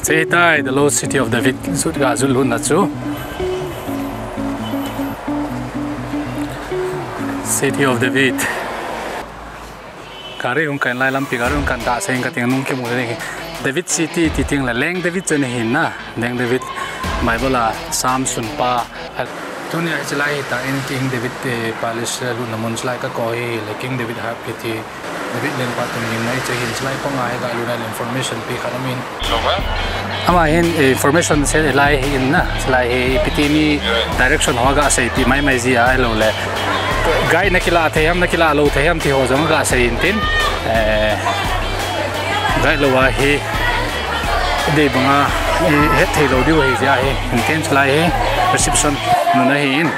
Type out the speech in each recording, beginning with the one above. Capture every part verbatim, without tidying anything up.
Hiche tai, the lost city of David, jut ga jut lutna chu. City of David. Gari hung kan lai lampi, gari hung kan da seng ka ting nung kimu ding. David City ti ting la, Leng David chu ahi na. Leng David, Bible a Psalm sunpa. Tuni a hiche lai hi ta in King David, eh, Palace lutna mun, hiche lai ka ko hi le King David Harp kiti, David lengpa tun ding na hiche hin, hiche lai panga hi ga lutna information pi khat amin. Ama hin, eh, information se lai hi in na, hiche lai hi ipi ti ni direction ho ga sei ti mai mai ji a, ahilou le guide na kila thei ham, na kila lou thei ham ti ho jong ga sei in tin. Eh, guide lou a hi dei banga i het thei lou diu ahi jeh ahi. Hitin hiche lai hi reception mun ahi in.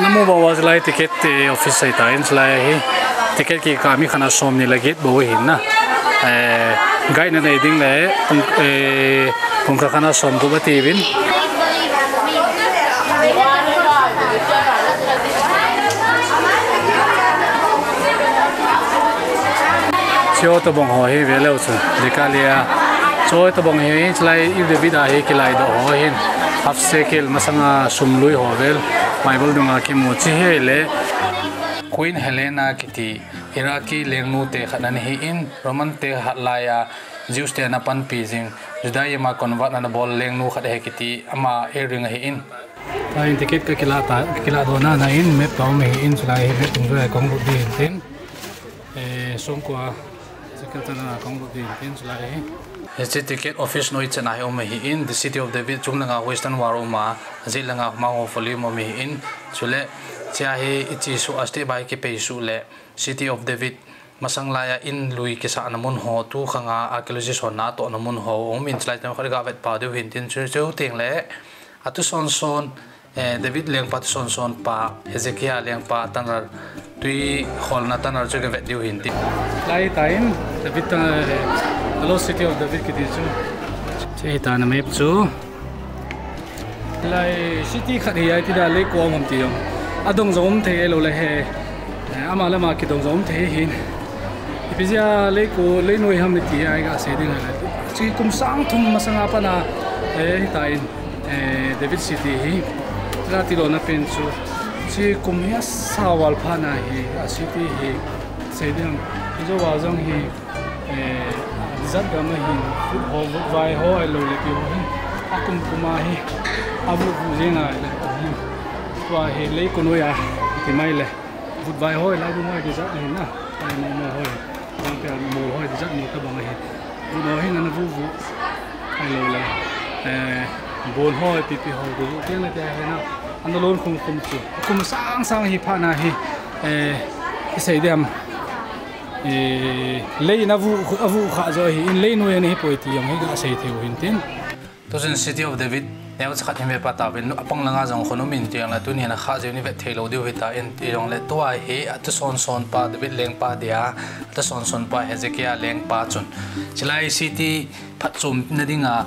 Na mu bang uva hiche lai ticket, eh, office ahi ta in, hiche lai hi ticket kikah mi khat na som ni le get bou ahi na. Eh, guide na nei ding le pung, eh, pung khat khat na som gup ati uvin. Hiche tobang ho hi ve leu chun, Decalia. Hiche tobang hi, hiche lai King David a hi kilai doh ho hin, half shekel masanga sum lui ho vel, Bible dunga kimu, hiche hi le Queen Helena kiti Iraqi lengnu te khat ana hi in, Roman te hat lai a Jews te ana panpi jing, Judaism a convert ana bol lengnu khat ahi kiti, ama earring ahi in. Tua in ticket ka kila ta, ka kila doh na na in, map ka um ahi in, hiche lai hi map tung joi a kong lut ding tin. Eh, songkua, second tan a kong lut ding tin, hiche lai hi. Hiche ticket office noi chan a hi um ahi in, the City of David, chom langa Western Wall um a, ajet langa Mount of Olives um ahi in, chule, hiche a hi i che suh a step by step kipei suh le, City of David, masang lai a in lui kisahna mun ho, tu khang a archaeologist hon ana tohna mun ho, um in, hiche lai teng khat ga vet pa diu hin tin, chu, chu teng le, a tu son son, eh, David lengpa tu son son pa, Hezekiah lengpa tunnel, tui kholna tunnel chu ga vet diu hin tin. Lai ta in, David ta, eh, the lost city of David kiti chu. Hiche hi ta na map chu. Lai city khat hi a, iti da leiko um ham ti jong. Adong jong um thei lou le hi. Eh, ama le ama kidong jong um thei hin. Ipi jeh a leiko, leinoi ham ti a i ga sei ding le. Hiche kum sang thum masang a pat a, eh, hi ta in, eh, David City hi. Hiche a tilou na pen chu. Hiche kum hi a sa val phat na hi, a city hi. Sei ding, hi jou a jong hi. Eh, desert gam a hin, vut ho, vutvai ho, ahilou le ipi ho hin, akum kum a hi, avu vu jeng a le, hin. Tua hi lei ko noi a, ti mai le, vutvai ho, lai bu ho, desert a hin na, lai mo mo ho, jang pia mo ho, desert mo tabang a hin. Vut ho hin, ana vu vu, ahilou le, eh, bon ho, ipi ipi ho, bu vu, tiang le tia hin na, ana lon khum khum chu, kum sang sang hi phat na hi, eh, i sei dem. Eh, lei in avu, avu kha jo hi, in leinoi ana hi poi ti jong hi ga sei thei u hin tin. Tuchun City of David, neocha khat hin ve pa tauvin, apang langa jong khun um in ti jong le, tuni a kha jeh in i vet thei lou diu hi ta in ti jong le, tua hi, a tu son son pa, David lengpa dia, a tu son son pa, Hezekiah lengpa chun. Hiche lai city phatchomna dinga,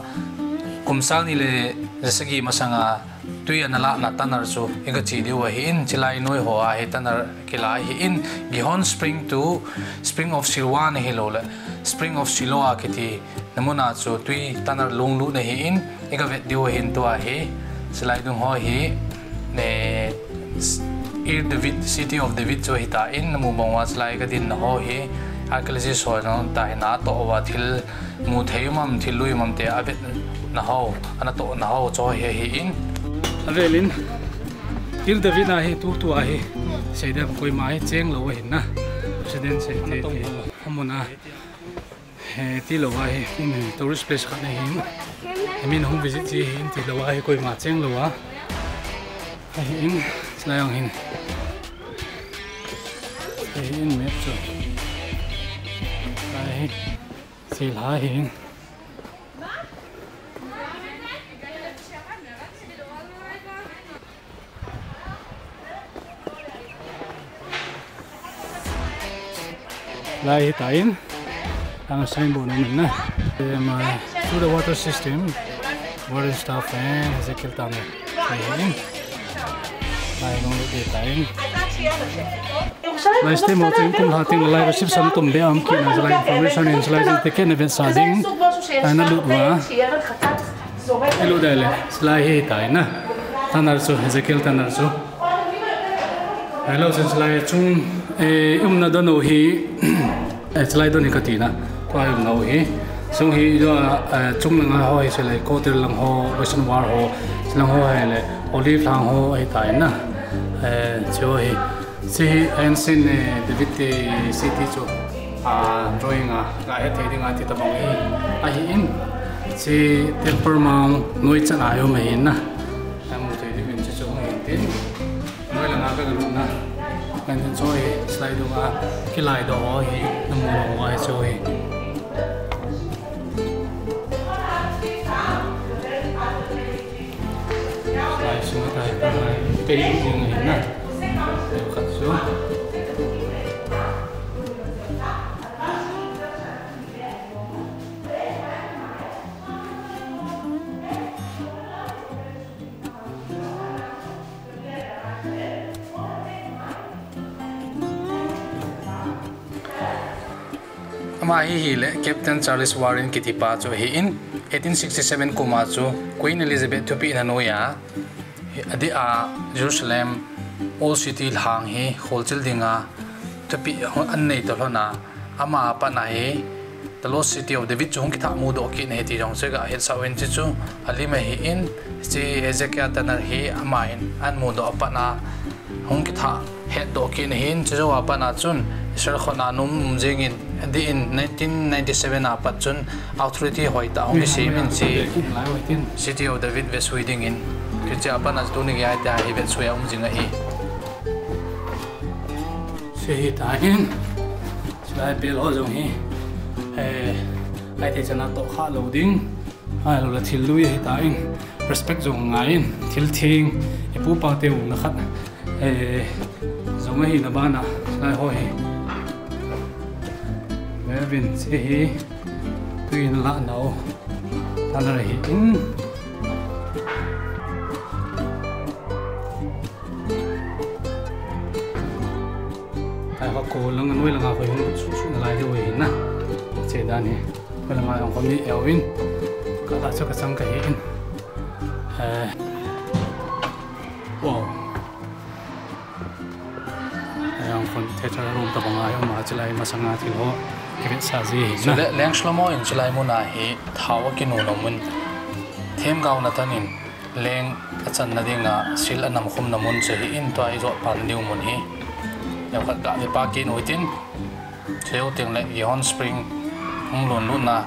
kum sang ni le, ja sagi masanga, tui ana lahna tunnel chu i ga che diu ahi in, hiche lai noi ho a hi tunnel kila ahi in, Gihon Spring to Spring of Siloam ahilou le, Spring of Siloam kiti na mun a chu tui tunnel lunglut na hi in, i ga vet diu ahi in tua hi, hiche lai dung ho hi, ne, Ir David, City of David chu hi ta in, na mu bang uva hiche lai ka dinna ho hi, archaeologist ho jong ta hi na toh uva thil mu thei um am, thil lui um am ti a vetna ho, ana tohna ho chu hi ahi in. Avel in, Ir David a hi tu tu a hi, sei dem koima hi cheng lou ahi na. President sei te te, amun a, he, tilou a hi, um, tourist place khat ahi in. He min hung visit ji ahi in, tilou a hi koima cheng lou a. Ahi in, hiche lai jong hin. Ahi in map chu. Ahi. Sila hin. Lai hi ta in. Ang sign board na min na. Em, uh, through the water system, water stuff and Ezekiel Tame. Lai hi in. Lai long de ta in. Lai stem ho chu kum lha teng lai reception tum be am kit na lai information in lai ticket na vet sa ding. Ana lut uva. Ilut dai le, chulai hi tai na. Tunnel chu, Ezekiel Tunnel chu. Hello, chulai chung, eh, umna don u hi, eh, chulai don hi kati na. Tua umna u hi. Chung hi, eh, chung langa ho hi, chulai quarter lang ho, Western Wall ho, lang ho hi le, Olive lang ho hi tai na. Eh, chu hi. Hiche hi ancient, eh, David, eh, city chu, ah, drawing a, ga het thei ding a ti tabang hi, ahi in, hiche Temple Mount noi chan a um ahi na. Namu thei ding in hiche chu hung hin tin. Noi langa ka lut na. Kan tin chu hi, slide dung a, kilai doh ho hi, namu lou ho hi chu hi. Lai sunga tai ta lai, kei jing ahi na. Khat chu. Ama hi hile Captain Charles Warren kiti pa chu ahi in, eighteen sixty-seven kum a chu Queen Elizabeth thupeh na noiya, adeh a Jerusalem Old City lhang hi kholchil dinga thupeh an nei toh lhon a, ama a pat na hi The Lost City of David chu hung kithah mudoh kit na hi ti jong chu ga hetsah uvin, chuchu alim ahi in, hiche Hezekiah Tunnel hi ama in an mudoh a pat na hung kithah hetdoh kit na hin, chujou a pat na chun Israel khut a nom um jing in, adeh in nineteen ninety-seven a pat chun authority hoitah hung kisem in hiche City of David vesui ding in, hiche a pat na chu tuni gei a tia hi vesui a um jing ahi. Hiche hi ta in, hiche lai bel ho jong hi, eh, ai te chana toh kha lou ding. Ahilou le thil lui ahi ta in, respect jong ngai in, thil theng, ipu ipa te umna khat, eh, jong ahi na bana, lai ho hi. Melvin, hiche hi, tui in lah nau, tunnel ahi in. Ai, ho ko lang, noi langa koi hung su su na lai deu ahi na. Hiche dan hi. Ko langa jong ko mi eu in. Ka la chu ka chang ka hi in. Eh. Wow. Jong kon theater room tabang a um a, chulai masanga thil ho kivetsah ji ahi na. Chule Leng Shlomo in chulai mun a hi thao akinu na mun. Themgao Nathan in leng achanna dinga sil anamkhumna mun chu ahi in, tua ijot pan diu mun hi. Neokhat ga ve pa kit u hitin. Chuteng le Gihon Spring hung lhun lutna,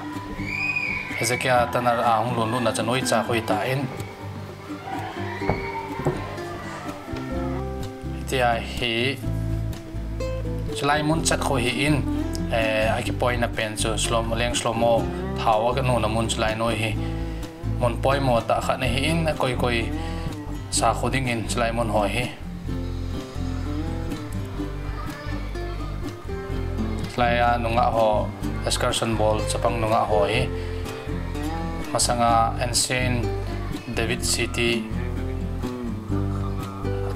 Hezekiah Tunnel a hung lhun lutna chu noicha khu ahi ta in. Hitia hi chulai mun chat khu ahi in, eh, akipoina pen chu Shlomo, Leng Shlomo thao akinu na mun chulai noi hi. Mun poimo tah khat ahi in, akoi koi sa khu ding in chulai mun ho hi. Chulai a nungah ho, excursion bol chapang nungah ho hi. Masanga Ancient David City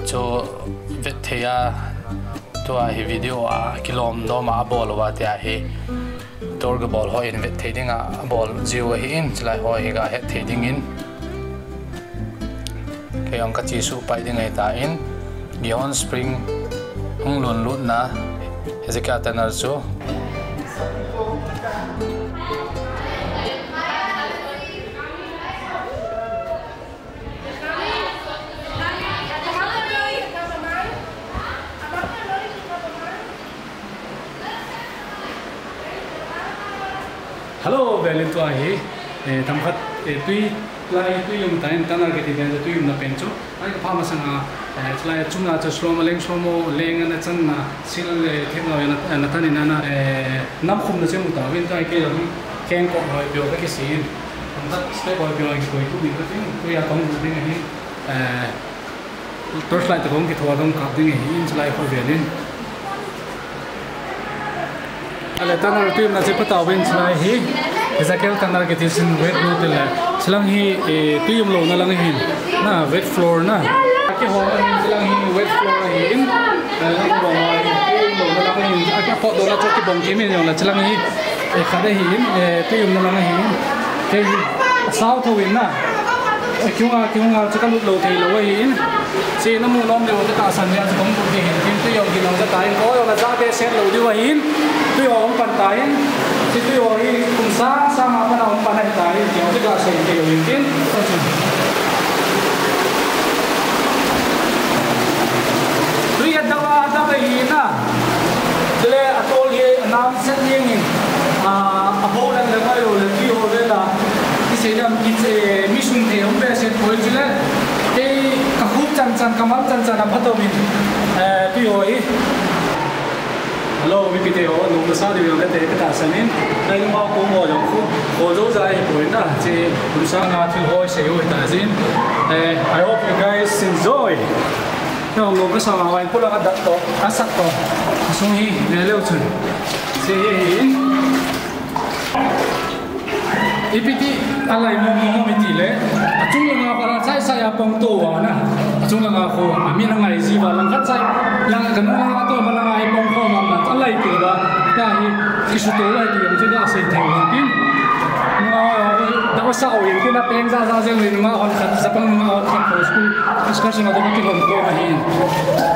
chu vet thei a, tua hi video a kilom dom a abol uva tia hi. Tour gabol ho in vet thei dinga abol jiu ahi in, chulai ho hi ga het thei ding in. Kei jong ka chesuh pai ding ahi ta in, Gihon Spring hung lhun lutna, Hezekiah Tunnel chu. Hello, velin tua hi, eh, tam khat, eh, tui lai, tui um ta in, tunnel kiti pen chu tui umna pen chu. Ai ka pha masanga, eh, chulai chunga chu Shlomo, Leng Shlomo, leng ana channa, sil, eh, themgao ana, ana tan in ana, eh, namkhumna chu mu ta uvin tua hi kei jong kengkoh hoi pio ka kisi in. Tam khat step hoi pio kikoi tu ding ka tin, tui a kong ding ahi, eh, Torchlight te kong kitho a kong kap ding ahi in chulai kho velin. Ale tunnel tui umna chu pha tauvin chulai hi. Hezekiah Tunnel kiti sin wet road le. Chulang hi, eh, tui um louna lang ahin. Na wet floor na. Akihom ahin chulang hi wet floor ahin. Ale lang kibong ahin. Tui um louna lang ahin. Akipot dohna chu kibong kimin jong le chulang hi. Eh, khat ahin, eh, tui umna lang ahin. Kei hi, asao tho in na. Eh, kihung a, kihung a, chu ka lut lou thei lou ahin. Chu namu nom lou ka tahsan le, chu kong lut thei hin. Tin tui ho hi lou ka ta in, ko ho la ja te set lou diu ahin. Tui ho um pan ta in. Chu tui ho hi, kum sang, sang a pan a um pan ahi ta in. Chu ka sei thei lou in tin. Tui a dau a, dau ahi na. Chule atol hi anam set jeng in, ah, abou le le mai le tui ho le la. Kisei dam ki che mi sung te hung be set poi chule. Kei ka khup chan chan ka mal chan chan a phatom in, eh, tui ho hi. Hello, mipi te ho, nom masa diu jong kate ka tahsan in. Nai lung a ko mo jong khu, ko jo ja hi poi na, che, kum sang a thil ho sei u hi ta jin. Eh, I hope you guys enjoy. Nong lo ka sa ma wai pula ka dak to, ka sak to. Sung hi, le leu chun. Si hi hi. Ipi ti, alai mo mo mo mi ti le. Achung langa pala sai sai a pong to wa na. Achung langa ko, ami na ngai ji wa lang khat sai. Lang ka nung langa to ma lang ai pong ko ma ma. Alai ti wa. Ya hi, kisu to lai ti, mi ti na sai thei wa pin. Nunga, da wa sa o yin, ti na peng za za jeng le nunga hon khat, za pang nunga hon khat ko school. Discussion a to ki hon ko ma hi.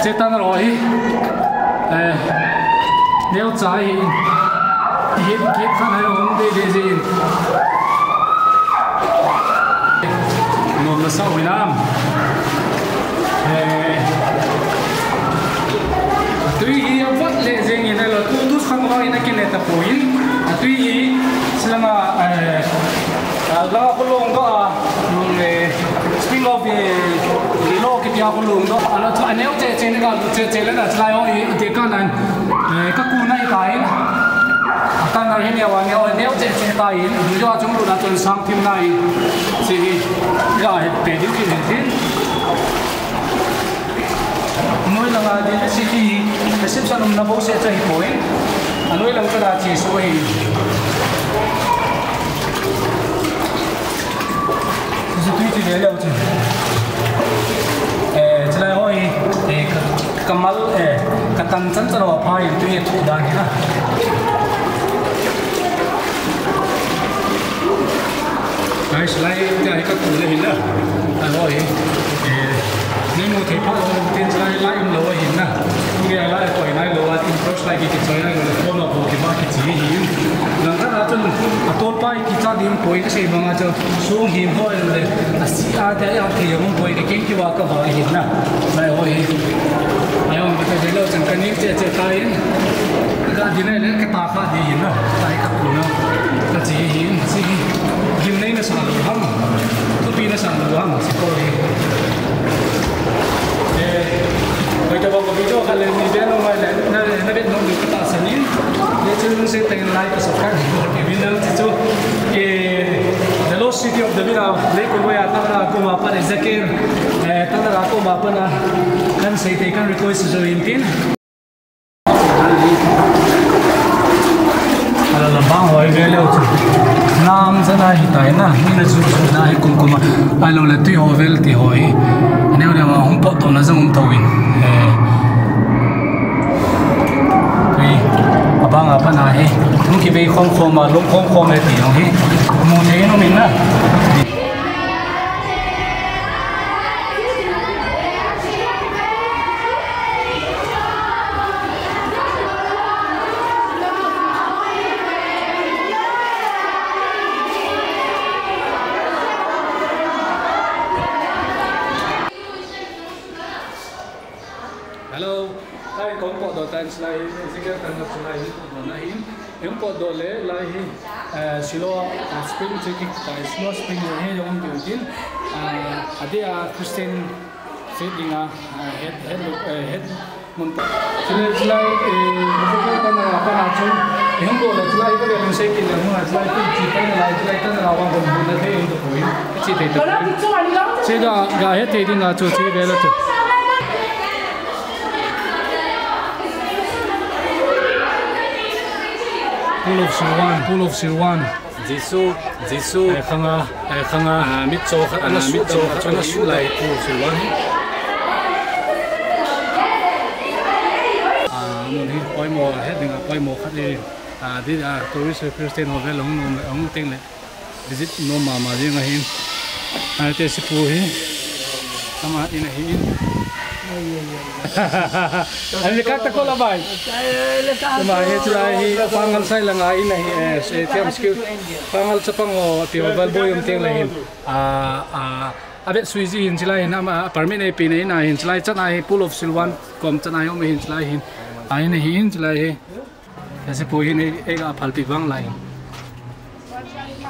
Che ta na ro hi. Eh, neo cha hi. Hi, hi khan hai hon de de jin. Nom masa u hinam. Eh, tui hi a vat le jeng in a lo tu, tu khang ho in a kin le ta poi. A tui hi silanga, eh, a la ko long ka, mm, eh, spring of, eh, lo ki tia ko long ka. A lo tu a neo che che ni ka che che le na slai ho i te ka nan, eh, ka ku nai ta in. A ta na hi neo a neo, neo che che ta in. Du jo a chung lu na chun sang thim na in. Si hi. Ya he pe diu ki ne tin. Noi langa din city reception umna bo se cha hi poi. Anoi lang ka da chi so hi. Chu tui ti le leu chu. Eh, chulai ho hi, eh, ka, ka mal, eh, ka tan chan chan ho pha in tui thu dan hi na. Guys, lai, tia hi ka ku le hin na. Ai ho hi. Eh, nei mu thei pha lou, tin lai, lai um lou hin na. Tia lai koi nai lou, a tin torch light ki choi nai lou, phone a bu ki ma ki chi hin. Lang ka na chun, a tol pai ki cha ding poi ka sei bang a chu, sung him ho le, a si a te a thei hung poi ka keng ki wa ka ba hin na. Lai ho hi. Ai ho ka te lou chan ka ning che che ta hin. Ka din le ka ta kha di hin na. Tai ka ku na. Ka chi hin, si hin. Gim nei na sa lou ham. Thupi na sa lou ham. Si ko hi. Eh, koi ta ba ko video khat le ni be no mai le. Na, na be no ni ka tahsan in. Ye chu se te like, subscribe. Ke bin na chu. Eh, The Lost City of David a, le ko ya ta ra ko ma pa Ezekiel. Eh, ta ra ko ma pa na. Kan sei te kan request jo in tin. Ala la bang hoi ve leu chu. Nam sa na hi tai na, ni na chu chu na hi kum kum a. Ai lo le tui ho vel ti ho hi. Neu le ma hung pot to na jong um to in. Eh. Tui. Abang a pa na hi. Hung ki ve khom khom a, lung khom khom e ti hung hi. Mu te no min na. Hello. Lai kong potdoh tan, lai hi, Ezekiel tan na lai hi potdoh na hin. Hung potdoh le, lai hi, eh, Shiloh, eh, Spring chu ki tai, Shiloh Spring hi jong um tin. Ah, a dia Christian faith dinga, eh, het, het, eh, het mun. Chule, chulai, eh, Ezekiel tan na pa na chu, hung potdoh le, chulai ka le mun sei kin le mun, chulai tu chi tan na lai, chulai tan na wa bom bom na thei in to poi. Chi thei to poi. Chi ga, ga het thei dinga chu chi ve la chu. Pool of Siloam, Pool of Siloam. Jesu, Jesu. Eh, khanga, eh, khanga. Ah, mit cho khat, ah, mit cho khat, ana su lai Pool of Siloam. Ah, mun hi poimo, het dinga poimo khat e. Ah, di, ah, tourist Christian ho vel hung nom le, hung teng le visit nom mama jing ahin. Ah, te sipu hi. Ama in ahin. Ani kata ko la bai. Ama hi chulai hi Pangal sai langa in ahi, eh, eh, tiam skill. Pangal chapang ho ti ho vel boi um teng le hin. Ah, ah, a bet sui ji hin chulai hin ama permit nei pi nei na hin chulai chan ahi Pool of Siloam kom chan ahi um hin chulai hin. Ai nei hin chulai hi. Kasi po hin ei, ei ga phalpi bang lai.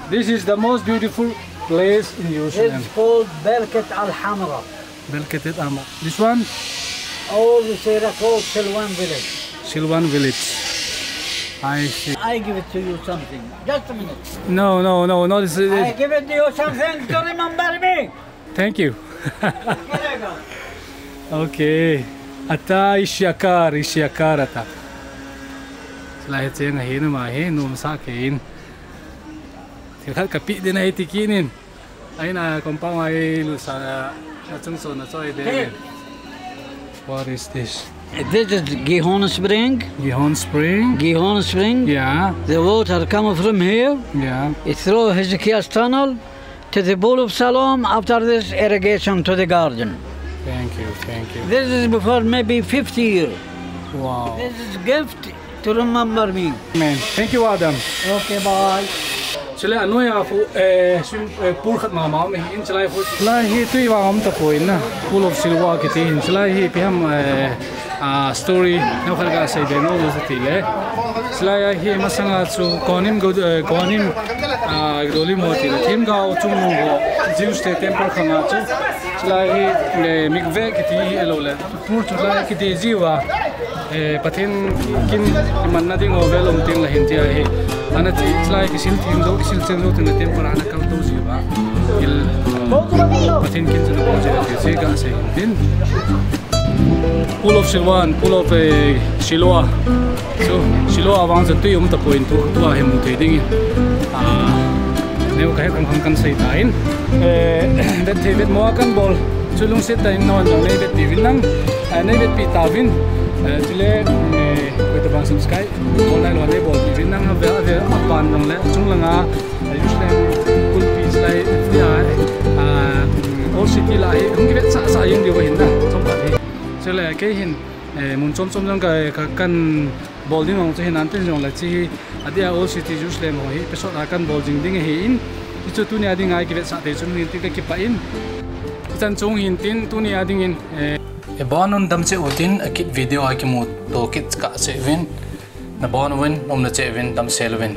This is the most beautiful place in Jerusalem. It's called Birkat Al Hamra. Birkat Al Hamra. This one? All this area called Silwan village. Siloam village. I see. I give it to you something. Just a minute. No, no, no, no. This is, I give it to you something to remember me. Thank you. Okay. אתה איש יקר, איש יקר אתה. Chulai hi cheng ahi na ma hi, nom sa kei in. Thil khat ka pi ding ahi ti kit in. Ai na compound ai lu sa na chung so na choi de. What is this? This is Gihon Spring. Gihon Spring. Gihon Spring. Yeah. The water come from here. Yeah. It through Hezekiah's tunnel to the Pool of Siloam. After this, irrigation to the garden. Thank you, thank you. This is before maybe fifty years. Wow. This is gift to remember me. Amen. Thank you, Adam. Okay, bye. Chulai anoi a fu, eh, swim, eh, pool khat mama um in chulai fu. Chulai hi tui vang um tapoi na. Pool of Siloam kiti hin. Chulai hi ipi ham, eh, ah, story neo khat ga sei be nom u chu ti le. Chulai a hi masanga chu Kohanim go, eh, Kohanim, ah, Gedolim ho ti le. Themgao chungnung ho Jews te temple khanga chu. Chulai hi, eh, mikveh kiti hi alo le. Pool chu lai kiti jiu a, eh, Pathen kin imanna ding ho vel um teng le hin tia hi. Ana ti lai kisil thim jo, kisil chen jo teng le temple ana kal to jiu a. Il, Pathen kin chu na ko jiu a ti si ka sei hin tin. Pool of Siloam, Pool of, eh, Siloam. So, Siloam vang chu tui um tapoi tu, tua hi mu thei ding in. Ah, neo ka he khang khang kan sei ta in. Eh, bet thei bet mo kan bol. Chu lungset tah in non jong nei vetpi uvin lang, eh, nei vetpi tauvin, eh, chule, eh, koi tabang subscribe bol nailou nei bolpi uvin lang, avel avel apan jongle, achung langa, eh, Jerusalem kulpi lai, ya, ah, Old City lai, hung kivetsah sah jeng diu ahin na, chomkhat hi. Chule, kei hin, eh, mun chom chom jong ka, ka kan bol ding jong chu hin antin jongle, chi hi, adia Old City Jerusalem ho hi, episode a kan bol jing ding ahi in, hichu tunia dinga kivetsah te chun hin tin ka kipah in. Hichan chung hin tin, tunia dingin, eh, Abon un dam cheh utin, akit video a kimuto kit kah cheh uvin, nabon uvin, umna cheh uvin, damsel uvin.